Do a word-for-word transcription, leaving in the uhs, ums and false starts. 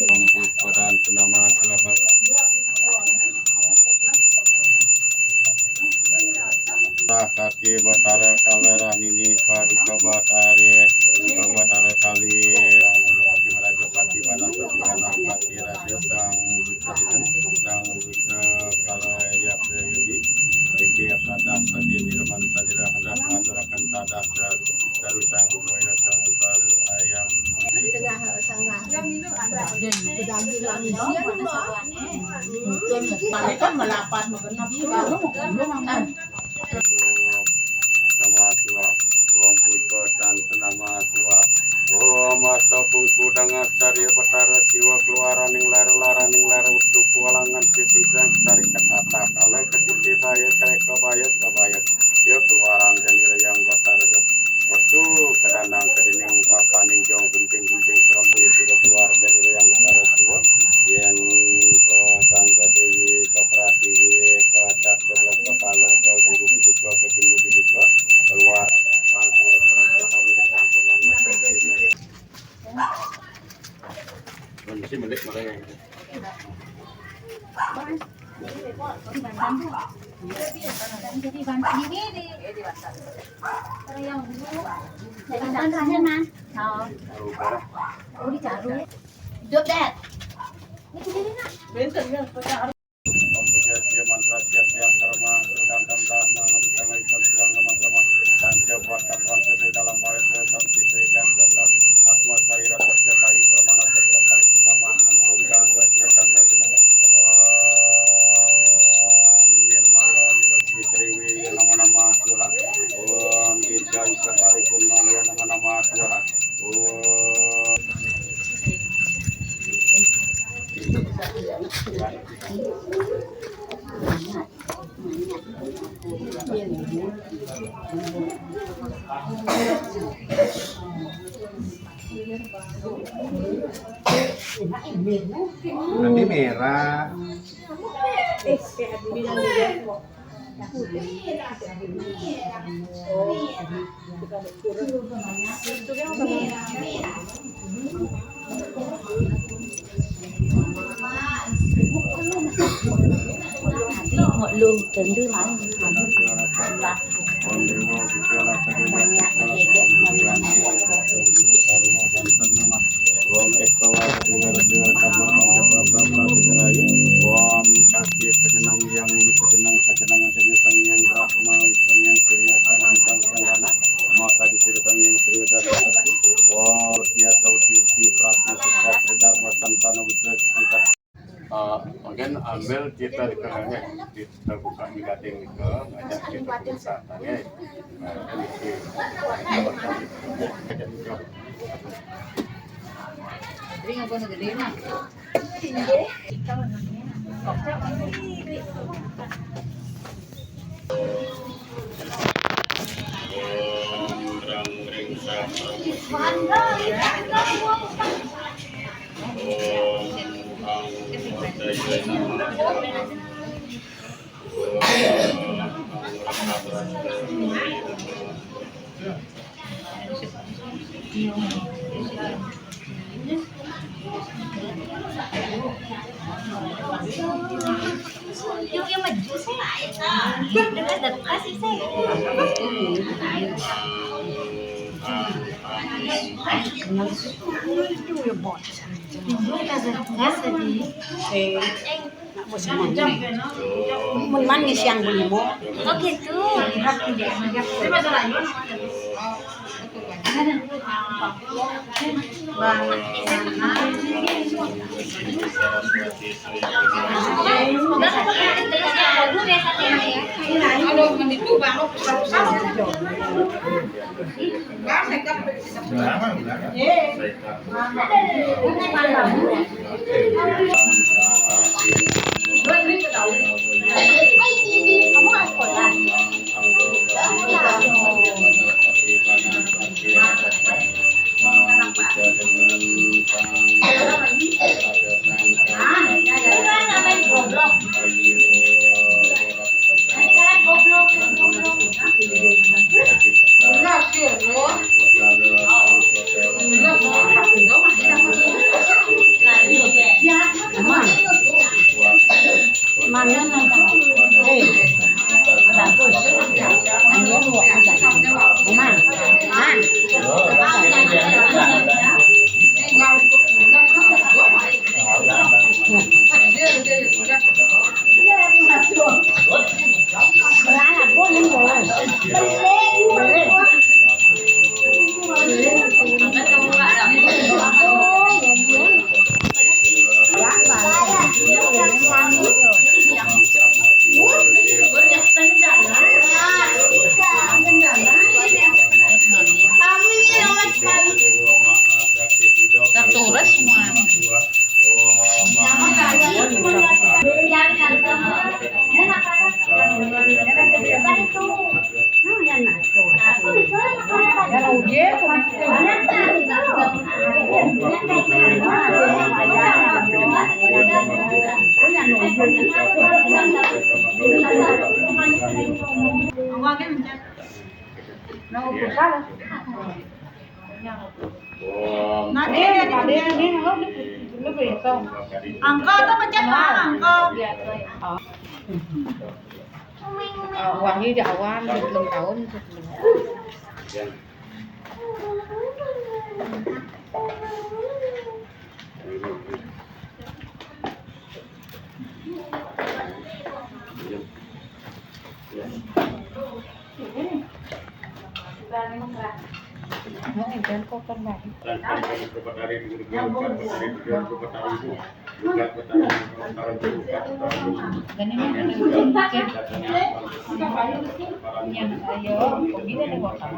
Om Puspadansaya Namaha Swaha. Rah kaki Batara Kala, rah nini Paduka Batari, Batara Kali, Rajapati Banapati Banapati Raja Sang Buddha, Sang Buddha Kala Yapra Yudi, Iki Tadah Sadi Niraman Sadira Hadah Aturakan Tadah Daru Sang Royo Sang Baru Ayam. Tengah sangah. Pedaging manusia ni, Mak. Kan melapat makan nafsu. Namaha Swaha. Om Puspadansaya Namaha Swaha. Om Asta Pungku Dangas Carya Batara Siwa, keluaraning lara, laraning lara, utuh kualangan sising sang cari katata kala katiti baya kaya kabaya kabaya. Ya keluaran jani rayang Batara. Wetu kadandang kadining papaning jong gunting-gunting serambi sudah keluar dari Hyang Betara Siwa. Yen ke Gangga Dewi, ke Pratiwi, ke Catur, ke Pala, ke Guru Piduka, ke Gendu Piduka, keluar pangkur perangkat kami di kampungan. Mesti melik mereka. Hidup, Dad. Ini sendiri, Nak. Om Puja Sia Mantra Sia Sia Karma Sudang Tam Tam Nang Nang Tang Ai Tam Sudang Nang Mantra Ma Tang Sia Buat Tam Buat Sedih Dalam Baik Sedih Tam Sia Sedih Tam Tam Tam Atma Sarira Satya Bayu Pramana Satya Paripurnama Om Gangga Sia Gangga Sia Om Nirmala Nirosmi Sriwi Nama Nama Suha Om Girja Isa Paripurna Nama Nama Suha. Nanti merah. Lu tentu main. Banyak kejek. Om Eka Wara Dewa Dewa Tabung Om Japa Prapra Sejarayu. Om Kaki Pejenang Yang Nini Pejenang Kajenang Adanya Sang Yang Brahma Sang Yang Surya Sang Sang Sang Gana. Maka disira Sang Yang Surya Dasa Sakti. Om Surya Saudi Uti Pratna Sukha Sri Dharma Santana Witra Sita. Eh, mungkin ambil kita di tengahnya, kita buka di gading ke, ngajak kita bisa tanya. Nah, kan di sini. Ring apa nak gede mah? Yung, yung maju sih. Dekat-dekat sih, sih. Yung kasi, kasi di. Eh, Mun man ngisiang beli mo. Oh gitu. Angko tuh pencet, Bang, angko. Wahyu di awan, di belum tahun. Mau jangan kotor banget. Dan ini yang ayo, kok bisa ada kotor?